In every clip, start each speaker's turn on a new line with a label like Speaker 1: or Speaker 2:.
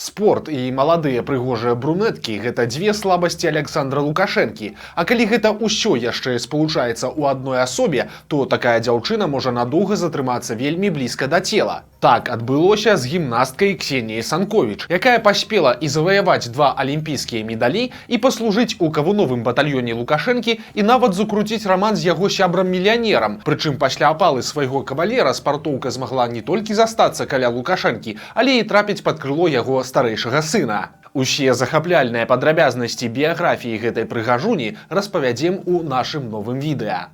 Speaker 1: Спорт і маладыя прыгожыя брунеткі — гэта дзве слабасці Аляксандра Лукашэнкі. А калі гэта ўсё яшчэ спалучаецца ў адной асобе, то такая дзяўчына можа надоўга затрымацца вельмі блізка да цела. Так адбылося з гімнасткай Ксеніяй Санковіч, якая паспела і заваяваць два алімпійскія медалі, і паслужыць у кавуновым батальёне Лукашэнкі, і нават закруціць раман з яго сябрам-мільянерам. Прычым пасля апалы свайго кавалера спартоўка змагла не толькі застацца каля Лукашэнкі, але і трапіць пад крыло яго старэйшага сына. Усе захапляльныя падрабязнасці біяграфіі гэтай прыгажуні распавядзем у нашым новым відэа.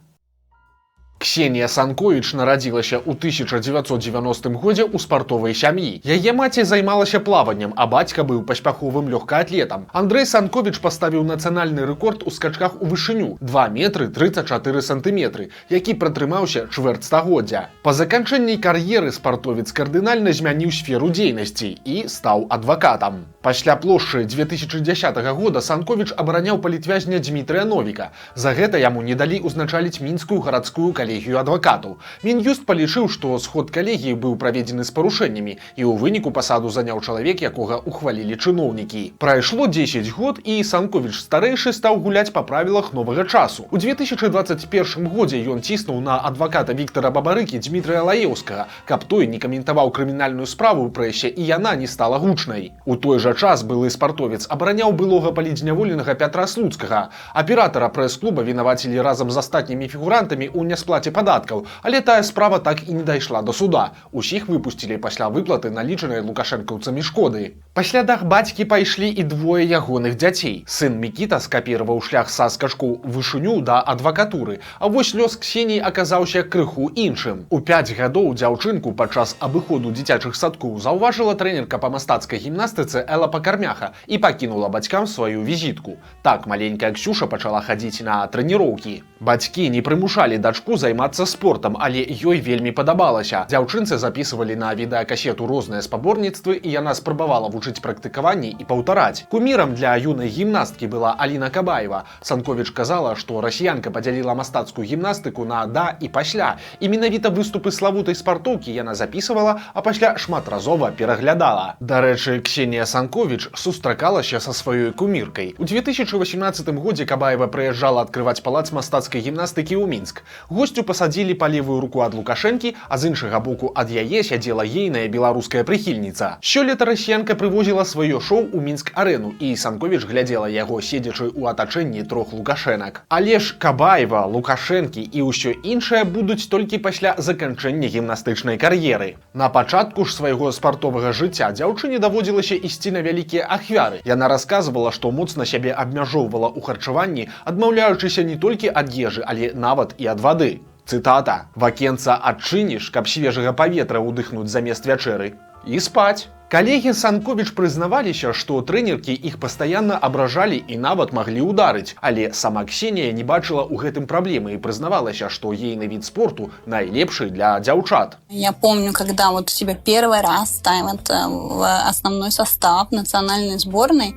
Speaker 1: Ксенія Санковіч нарадзілася ў 1990 годзе ў спартовай сям'і. Яе маці займалася плаваннем, а бацька быў паспяховым лёгкаатлетам. Андрэй Санковіч паставіў нацыянальны рэкорд у скачках у вышыню 2 метры 34 сантыметры, які пратрымаўся чвэрць стагоддзя. Па заканчэнні кар'еры спартовец кардынальна змяніў сферу дзейнасці і стаў адвакатам. Пасля плошчы 2010 года Санковіч абараняў палітвязня Дмітрыя Новіка. За гэта яму не далі ўзначаліць Мінскую гарадскую калегію адвакатаў. Мін'юст палічыў, што сход калегіі быў праведзены з парушэннямі, і ў выніку пасаду заняў чалавек, якога ухвалілі чыноўнікі. Прайшло 10 год, і Санковіч старэйшы стаў гуляць па правілах новага часу. У 2021 годзе ён ціснуў на адваката Віктара Бабарыкі Дмітрыя Лаеўскага, каб той не каментаваў крымінальную справу ў прэсе і яна не стала гучнай. У той жа час былы спартовец абараняў былога палітзняволенага Пятра Слуцкага. Аператара прэс-клуба вінавацілі разам з астатнімі фігурантамі ў нясплаце падаткаў, але тая справа так і не дайшла до суда. Усіх выпусцілі пасля выплаты налічанай лукашэнкаўцамі шкоды. Па слядах бацькі пайшлі і двое ягоных дзяцей. Сын Мікіта скапіраваў шлях са скачкоў у вышыню да адвакатуры, а вось лёс Ксеніі аказаўся крыху іншым. У 5 гадоў дзяўчынку падчас абыходу дзіцячых садкоў заўважыла трэнерка па мастацкай гімнастыцы Эла Пакармяха і пакінула бацькам сваю візітку. Так маленькая Ксюша пачала хадзіць на трэніроўкі. Бацькі не прымушалі дачку займацца спортам, але ёй вельмі падабалася. Дзяўчынцы запісывалі на відэакасету розныя спаборніцтвы, і яна спрабавала вучыць практыкаванні і паўтараць. Кумірам для юнай гімнасткі была Аліна Кабаева. Санковіч казала, што расіянка падзяліла мастацкую гімнастыку на да і пасля. І менавіта выступы славутай спартоўкі яна запісывала, а пасля шматразова пераглядала. Дарэчы, Ксенія Санковіч сустракалася са сваёй куміркай. У 2018 годзе Кабаева прыязджала адкрываць палац мастацкай гімнастыкі ў Мінск. Госцю пасадзілі па левую руку ад Лукашэнкі, а з іншага боку ад яе сядзела ейная беларуская прыхільніца. Сёлета расіянка прывозіла сваё шоу ў Мінск-арэну, і Санковіч глядзела яго, седзячы ў атачэнні трох Лукашэнак. Але ж Кабаева, Лукашэнкі і ўсё іншае будуць толькі пасля заканчэння гімнастычнай кар'еры. На пачатку ж свайго спартовага жыцця дзяўчыне даводзілася ісці на вялікія ахвяры. Яна расказвала, што моцна сябе абмяжоўвала ў харчаванні, адмаўляючыся не толькі ад ежы, але нават і ад вады. Цытата: «Вакенца адчыніш, каб свежага паветра ўдыхнуць замест вячэры. І спаць». Калегі Санковіч прызнаваліся, што трэнеркі іх пастаянна абражалі і нават маглі ўдарыць. Але сама Ксенія не бачыла ў гэтым праблемы і прызнавалася, што ейны від спорту найлепшы для дзяўчат.
Speaker 2: Я помню, когда вот тебя первый раз ставят в основной состав национальной сборной,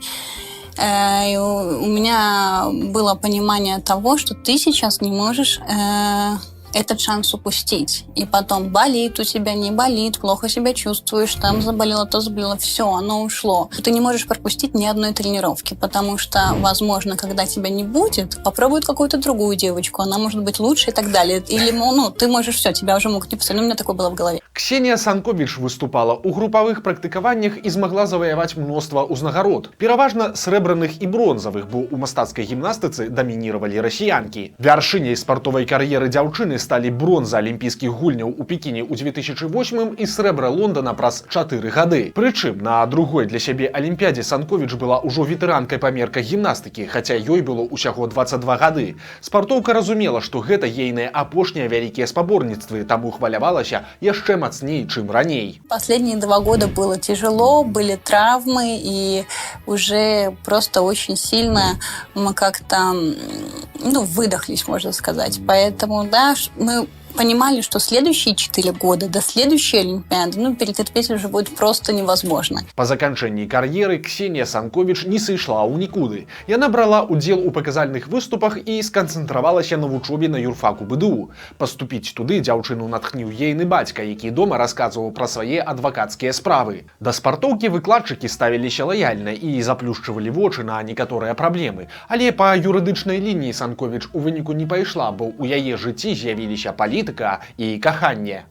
Speaker 2: и у меня было понимание того, что ты сейчас не можешь этот шанс упустить. И потом, болит у тебя, не болит, плохо себя чувствуешь, там заболело, то заболело, все, оно ушло. Ты не можешь пропустить ни одной тренировки, потому что, возможно, когда тебя не будет, попробуют какую-то другую девочку, она может быть лучше и так далее. Или, ну, ты можешь все, тебя уже могут не поставить. Ну, у меня такое было в голове.
Speaker 1: Ксенія Санковіч выступала ў групавых практыкаваннях і змагла заваяваць мноства ўзнагарод. Пераважна срэбраных і бронзавых, бо ў мастацкай гімнастыцы дамініравалі расіянкі. Вяршыняй спартовай кар'еры дзяўчыны сталі бронза алімпійскіх гульняў у Пекіне ў 2008 і срэбра Лондона праз 4 гады. Прычым на другой для сябе алімпіядзе Санковіч была ўжо ветэранкай па мерках гімнастыкі, хаця ёй было ўсяго 22 гады. Спартоўка разумела, што гэта ейныя апошнія вялікія спаборніцтвы, таму хвалявалася яшчэ мацней, чым раней.
Speaker 2: Последние 2 года было тяжело, были травмы, и уже просто очень сильно мы как-то, ну, выдохлись, можно сказать. Поэтому, да, мы Понимали, что следующие 4 года до следующей Олимпиады, ну, перетерпеть уже будет просто невозможно.
Speaker 1: Па заканчэнні кар'еры Ксенія Санковіч не сышла ў нікуды. Яна брала ўдзел у паказальных выступах і сканцэнтравалася на вучобе на юрфаку БДУ. Паступіць туды дзяўчыну натхніў ейны бацька, які дома расказваў пра свае адвакацкія справы. Да спартоўкі выкладчыкі ставіліся лаяльна і заплюшчвалі вочы на некаторыя праблемы. Але па юрыдычнай лініі Санковіч у выніку не пайшла, бо ў яе жыцці з'явіліся палітыка і каханне.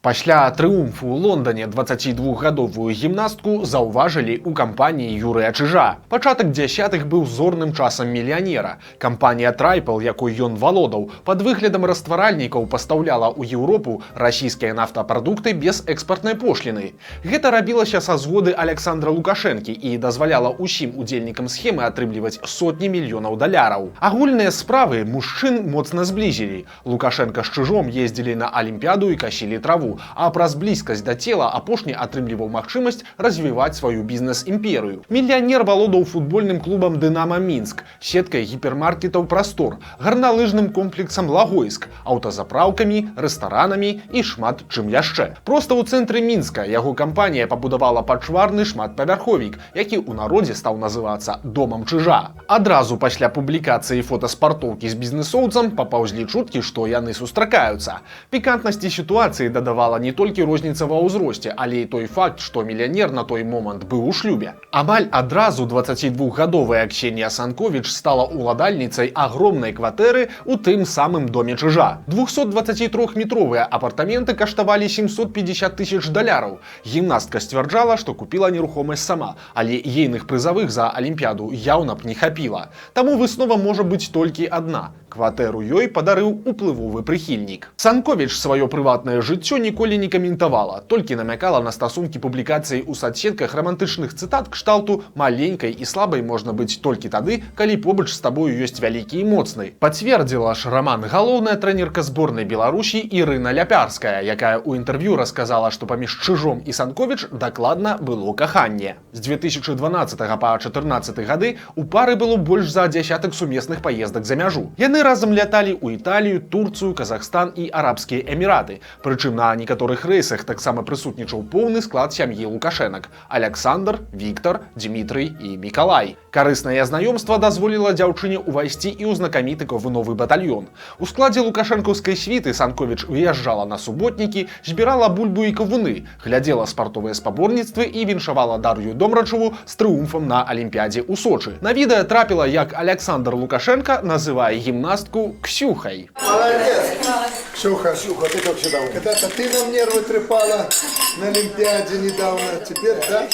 Speaker 1: Пасля трыумфу ў Лондане 22гадовую гімнастку заўважылі ў кампаніі Юрыя Чыжа. Пачатак дзясятых быў зорным часам мільянера. Кампанія Трайпал, якой ён валодаў, пад выглядам растваральнікаў пастаўляла ў Еўропу расійскія нафтапрадукты без экспартнай пошліны. Гэта рабілася са згоды Аляксандра Лукашэнкі і дазваляла ўсім удзельнікам схемы атрымліваць сотні мільёнаў даляраў. Агульныя справы мужчын моцна зблізілі. Лукашэнка з Чыжом ездзілі на Алімпіяду і касілі траву, а праз блізкасць да цела апошні атрымліваў магчымасць развіваць сваю бізнес-імперыю. Мільянер валодаў футбольным клубам «Дынама Мінск», сеткай гіпермаркетаў «Прастор», гарналыжным комплексам «Лагойск», аўтазапраўкамі, рэстаранамі і шмат чым яшчэ. Проста ў цэнтры Мінска яго кампанія пабудавала пачварны шматпавярховік, які ў народзе стаў называцца домам Чыжа. Адразу пасля публікацыі фота спартоўкі з бізнесоўцам папаўзлі чуткі, што яны сустракаюцца. Пікантнасці сітуацыі дадавала не толькі розніца ва ўзросце, але і той факт, што мільянер на той момант быў у шлюбе. Амаль адразу 22гадовая Ксенія Санковіч стала уладальніцай агромнай кватэры ў тым самым доме Чыжа. 223-метровыя апартаменты каштавалі 750 тысяч даляраў. Гімнастка сцвярджала, што купіла нерухомасць сама, але ейных прызавых за Алімпіяду яўна б не хапіла. Таму выснова можа быць толькі адна. Кватэру ёй падарыў уплывовы прыхільнік. Санковіч сваё прыватнае жыццё ніколі не каментавала, толькі намякала на стасункі публікацыі ў сацсетках рамантычных цытат кшталту «маленькай і слабай можна быць толькі тады, калі побач з табою ёсць вялікі і моцны». Пацвердзіла ж раман галоўная трэнерка зборнай Беларусі Ірына Ляпярская, якая ў інтэрв'ю расказала, што паміж Чыжом і Санковіч дакладна было каханне. З 2012 па 14 гады у пары было больш за дзясятак сумесных паездак за мяжу. Яны разам ляталі ў Італію, Турцыю, Казахстан і Арабскія Эміраты. Прычым на некаторых рэйсах таксама прысутнічаў поўны склад сям'і Лукашэнак: Аляксандр, Віктор, Дзмітрый і Мікалай. Карыснае знаёмства дазволіла дзяўчыне ўвайсці і ў знакаміты кавуновы батальён. У складзе лукашэнкаўскай світы Санковіч выязджала на суботнікі, збірала бульбу і кавуны, глядзела спартовыя спаборніцтвы і віншавала Дар'ю Домрачаву з трыумфам на Алімпіядзе ў Сочы. На відэа трапіла, як Аляксандр Лукашэнка называе гімнастку Ксюхай.
Speaker 3: Молодец! Ксюха, Ксюха, ты как всегда. Когда-то ты нам нервы трепала на Олимпиаде недавно. Теперь, да?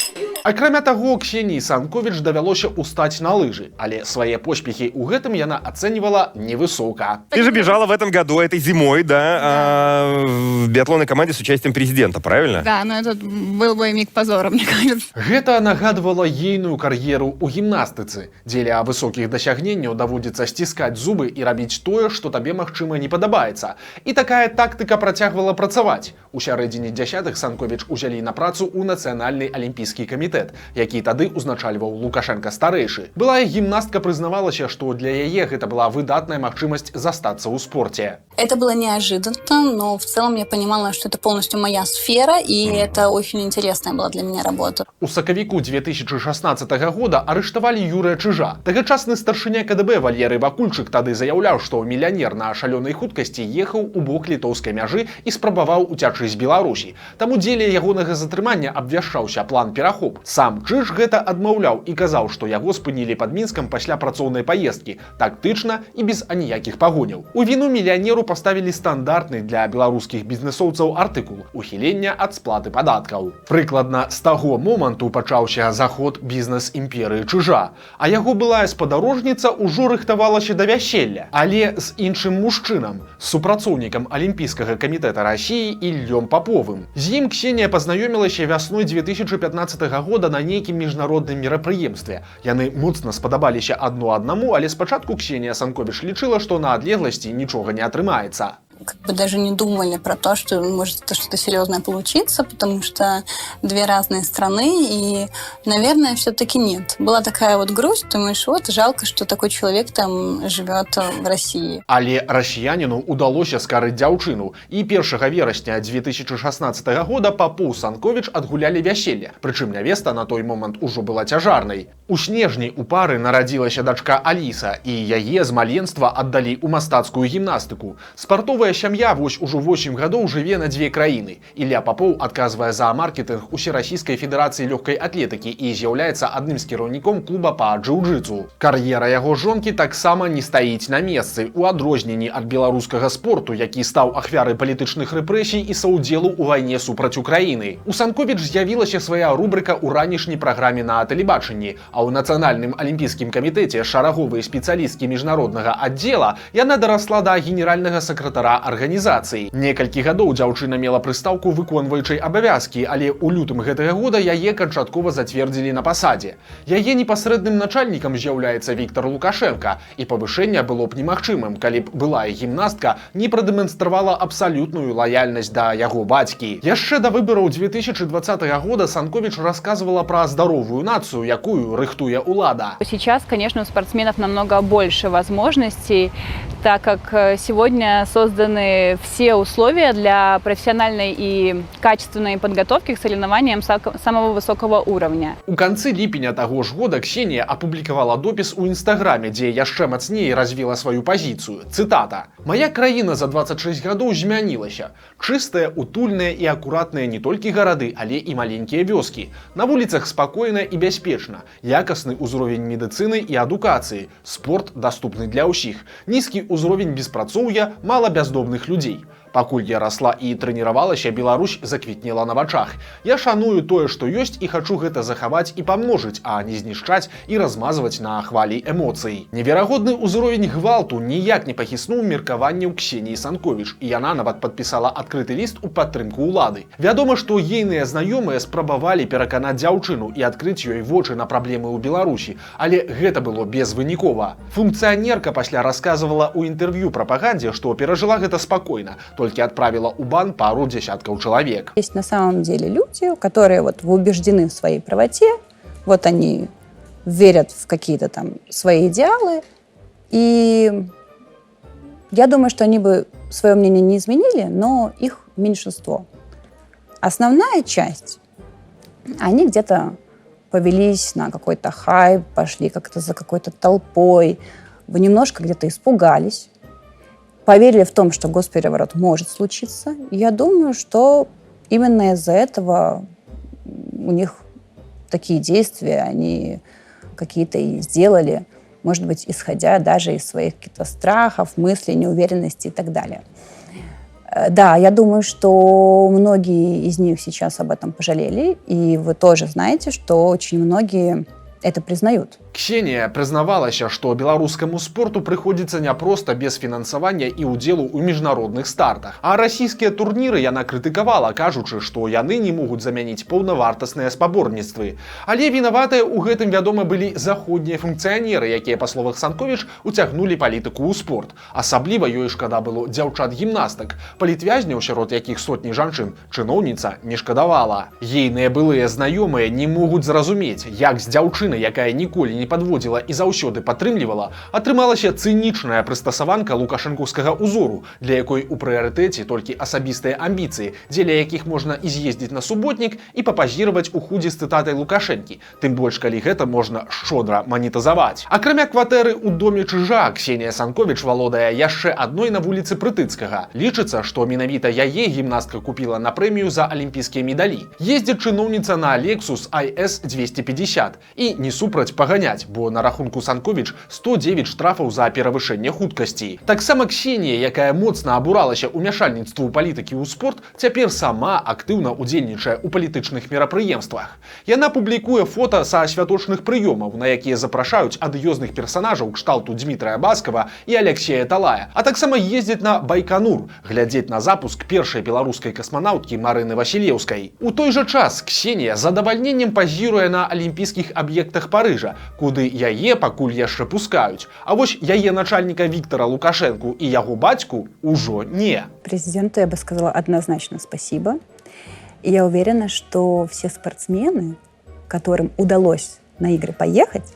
Speaker 1: Акрамя таго, Ксеніі Санковіч давялося устаць на лыжы, але свае поспехі ў гэтым яна ацэньвала невысока.
Speaker 4: Ты же бежала в этом году, этой зимой, да, в биатлонной команде с участием президента, правильно?
Speaker 2: Да, но это был бы миг позора, мне кажется.
Speaker 1: Гэта нагадвала ейную кар'еру ў гімнастыцы. Дзеля высокіх дасягненняў даводзіцца сціскаць зубы і рабіць тое, што табе, магчыма, не падабаецца. І такая тактыка працягвала працаваць. У сярэдзіне дзясятых Санковіч узялі на працу ў Нацыянальны алімпійскі камітэт, які тады ўзначальваў Лукашэнка старэйшы. Былая гімнастка прызнавалася, што для яе гэта была выдатная магчымасць застацца ў спорце.
Speaker 2: Это было неожиданно, но в целом я понимала, что это полностью моя сфера, и это очень интересная была для меня работа.
Speaker 1: У сакавіку 2016 года арыштавалі Юрыя Чыжа. Тагачасны старшыня КДБ Валерый Вакульчык тады заяўляў, што мільянер на шалёнай хуткасці ехаў у бок літоўскай мяжы і спрабаваў уцячы з Беларусі. Таму дзеля ягонага затрымання абвяшчаўся план «Перахоп». Сам Чыж гэта адмаўляў і казаў, што яго спынілі пад Мінскам пасля працоўнай паездкі, тактычна і без аніякіх пагоняў. У віну мільянеру паставілі стандартны для беларускіх бізнесоўцаў артыкул ухілення ад сплаты падаткаў. Прыкладна з таго моманту пачаўся заход бізнес-імперыі Чыжа, а яго былая спадарожніца ўжо рыхтавалася да вяселля, але з іншым мужчынам, з супрацоўнікам Алімпійскага камітэта Расіі Ільём Паповым. З ім Ксенія пазнаёмілася вясной 2015 года на нейкім міжнародным мерапрыемстве. Яны моцна спадабаліся адно аднаму, але спачатку Ксенія Санковіч лічыла, што на адлегласці нічога не атрымаецца.
Speaker 2: Как бы даже не думали про то, что может это что-то серьезное получиться, потому что две разные страны, и, наверное, все-таки нет. Была такая вот грусть, думаешь, вот жалко, что такой человек там живет в России.
Speaker 1: Але расіяніну удалося скарыць дзяўчыну. І 1 верасня 2016 года Папоў Санковіч адгулялі вяселле. Прычым нявеста на той момант ужо была цяжарнай. У снежні у пары нарадзілася дачка Аліса, і яе з маленства аддалі ў мастацкую гімнастыку. Спартовая сям'я вось ужо 8 гадоў жыве на дзве краіны. Ілля Папоў адказвае за маркетынг Усерасійскай федэрацыі лёгкай атлетыкі і з'яўляецца адным з кіраўніком клуба па джиу-джитсу. Кар'ера яго жонкі таксама не стаіць на месцы, у адрозненні ад беларускага спорту, які стаў ахвярай палітычных рэпрэсій і саўдзелу ў вайне супраць Украіны. У Санковіч з'явілася свая рубрыка ў ранішняй праграме на тэлебачанні, а ў Нацыянальным алімпійскім камітэце шараговыя спецыялісткі міжнароднага аддзела яна дарасла да генеральнага сакратара арганізацыі. Некалькі гадоў дзяўчына мела прыстаўку выконваючай абавязкі, але ў лютым гэтага года яе канчаткова зацвердзілі на пасадзе. Яе непасрэдным начальнікам з'яўляецца Віктар Лукашэнка, і павышэнне было б немагчымым, калі б былая гімнастка не прадэманстравала абсалютную лаяльнасць да яго бацькі. Яшчэ да выбараў 2020 года Санковіч расказвала пра здаровую нацыю, якую рыхтуе ўлада.
Speaker 5: Сейчас, конечно, у спортсменов намного больше возможностей, так как сегодня созданы все условия для профессиональной и качественной подготовки к соревнованиям самого высокого уровня.
Speaker 1: У канцы ліпеня таго ж года Ксенія апублікавала допіс у інстаграме, дзе яшчэ мацней развіла сваю пазіцыю. Цытата: «Мая краіна за 26 гадоў змянілася. Чыстыя, утульныя і акуратныя не толькі гарады, але і маленькія вёскі. На вуліцах спакойна і бяспечна. Якасны ўзровень медыцыны і адукацыі. Спорт даступны для ўсіх. Нізкі ўзровень беспрацоўя, мала бяздомных людзей. Пакуль я расла і трэніравалася, Беларусь заквітнела на вачах. Я шаную тое, што ёсць, і хачу гэта захаваць і памножыць, а не знішчаць і размазваць на хвалі эмоцый». Неверагодны ўзровень гвалту ніяк не пахіснуў меркаванняў Ксеніі Санковіч, і яна нават падпісала адкрыты ліст у падтрымку ўлады. Вядома, што ейныя знаёмыя спрабавалі пераканаць дзяўчыну і адкрыць ёй вочы на праблемы ў Беларусі, але гэта было безвынікова. Функцыянерка пасля расказвала ў інтэрв'ю «Прапагандзе», што перажыла гэта спакойна, толькі адправіла ў бан пару дзесяткаў чалавек.
Speaker 2: Есть на самом деле люди, которые вот убеждены в своей правоте, вот они верят в какие-то там свои идеалы, и я думаю, что они бы свое мнение не изменили, но их меньшинство. Основная часть, они где-то повелись на какой-то хайп, пошли как-то за какой-то толпой, вы немножко где-то испугались, поверили в том, что госпереворот может случиться. И я думаю, что именно из-за этого у них такие действия, они какие-то и сделали, может быть, исходя даже из своих каких-то страхов, мыслей, неуверенности и так далее. Да, я думаю, что многие из них сейчас об этом пожалели, и вы тоже знаете, что очень многие это признают.
Speaker 1: Ксенія прызнавалася, што беларускаму спорту прыходзіцца няпроста без фінансавання і ўдзелу ў міжнародных стартах. А расійскія турніры яна крытыкавала, кажучы, што яны не могуць замяніць паўнавартасныя спаборніцтвы. Але вінаватыя ў гэтым, вядома, былі заходнія функцыянеры, якія, па словах Санковіч, уцягнулі палітыку ў спорт. Асабліва ёй шкада было дзяўчат-гімнастак, палітвязняў, сярод якіх сотні жанчын, чыноўніца не шкадавала. Ейныя былыя знаёмыя не могуць зразумець, як з дзяўчыны, якая ніколі не падводзіла і заўсёды падтрымлівала, атрымалася цынічная прыстасаванка лукашэнкаўскага узору, для якой у прыярытэце толькі асабістыя амбіцыі, дзеля якіх можна і з'ездзіць на суботнік, і папазіраваць у худзі з цытатай Лукашэнкі, тым больш калі гэта можна шчодра манетызаваць. Акрамя кватэры ў доме Чыжа, Ксенія Санковіч валодае яшчэ адной на вуліцы Прытыцкага. Лічыцца, што менавіта яе гімнастка купіла на прэмію за алімпійскія медалі. Ездзіць чыноўніца на Lexus IS 250 і не супраць паганяць, бо на рахунку Санковіч 109 штрафаў за перавышэнне хуткасці. Таксама Ксенія, якая моцна абуралася ўмяшальніцтву палітыкі ў спорт, цяпер сама актыўна ўдзельнічае ў палітычных мерапрыемствах. Яна публікуе фота са святочных прыёмаў, на якія запрашаюць адыёзных персанажаў кшталту Дмітрая Баскава і Алексея Талая, а таксама ездзіць на Байканур глядзець на запуск першай беларускай касманаўткі Марыны Васілеўскай. У той жа час Ксенія з задавальненнем пазіруе на алімпійскіх аб'ектах Парыжа, куды куды яе пакуль яшчэ пускаюць. А вось яе начальніка Віктара Лукашэнку і яго бацьку ўжо не.
Speaker 6: Президенту я бы сказала однозначно спасибо. И я уверена, что все спортсмены, которым удалось на игры поехать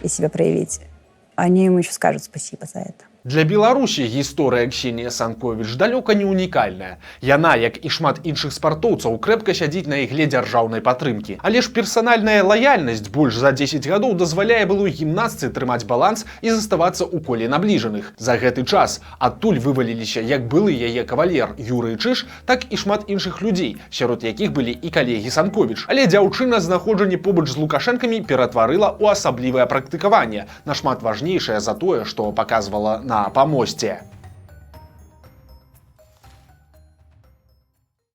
Speaker 6: и себя проявить, они ему еще скажут спасибо за это.
Speaker 1: Для Беларусі гісторыя Ксеніі Санковіч далёка не унікальная. Яна, як і шмат іншых спартоўцаў, крэпка сядзіць на ігле дзяржаўнай падтрымкі. Але ж персанальная лаяльнасць больш за 10 гадоў дазваляе былой гімнастцы трымаць баланс і заставацца ў коле набліжаных. За гэты час адтуль вываліліся як былы яе кавалер Юрый Чыж, так і шмат іншых людзей, сярод якіх былі і калегі Санковіч. Але дзяўчына знаходжанне побач з Лукашэнкамі ператварыла ў асаблівае практыкаванне, нашмат важнейшае за тое, што паказвала на памосце.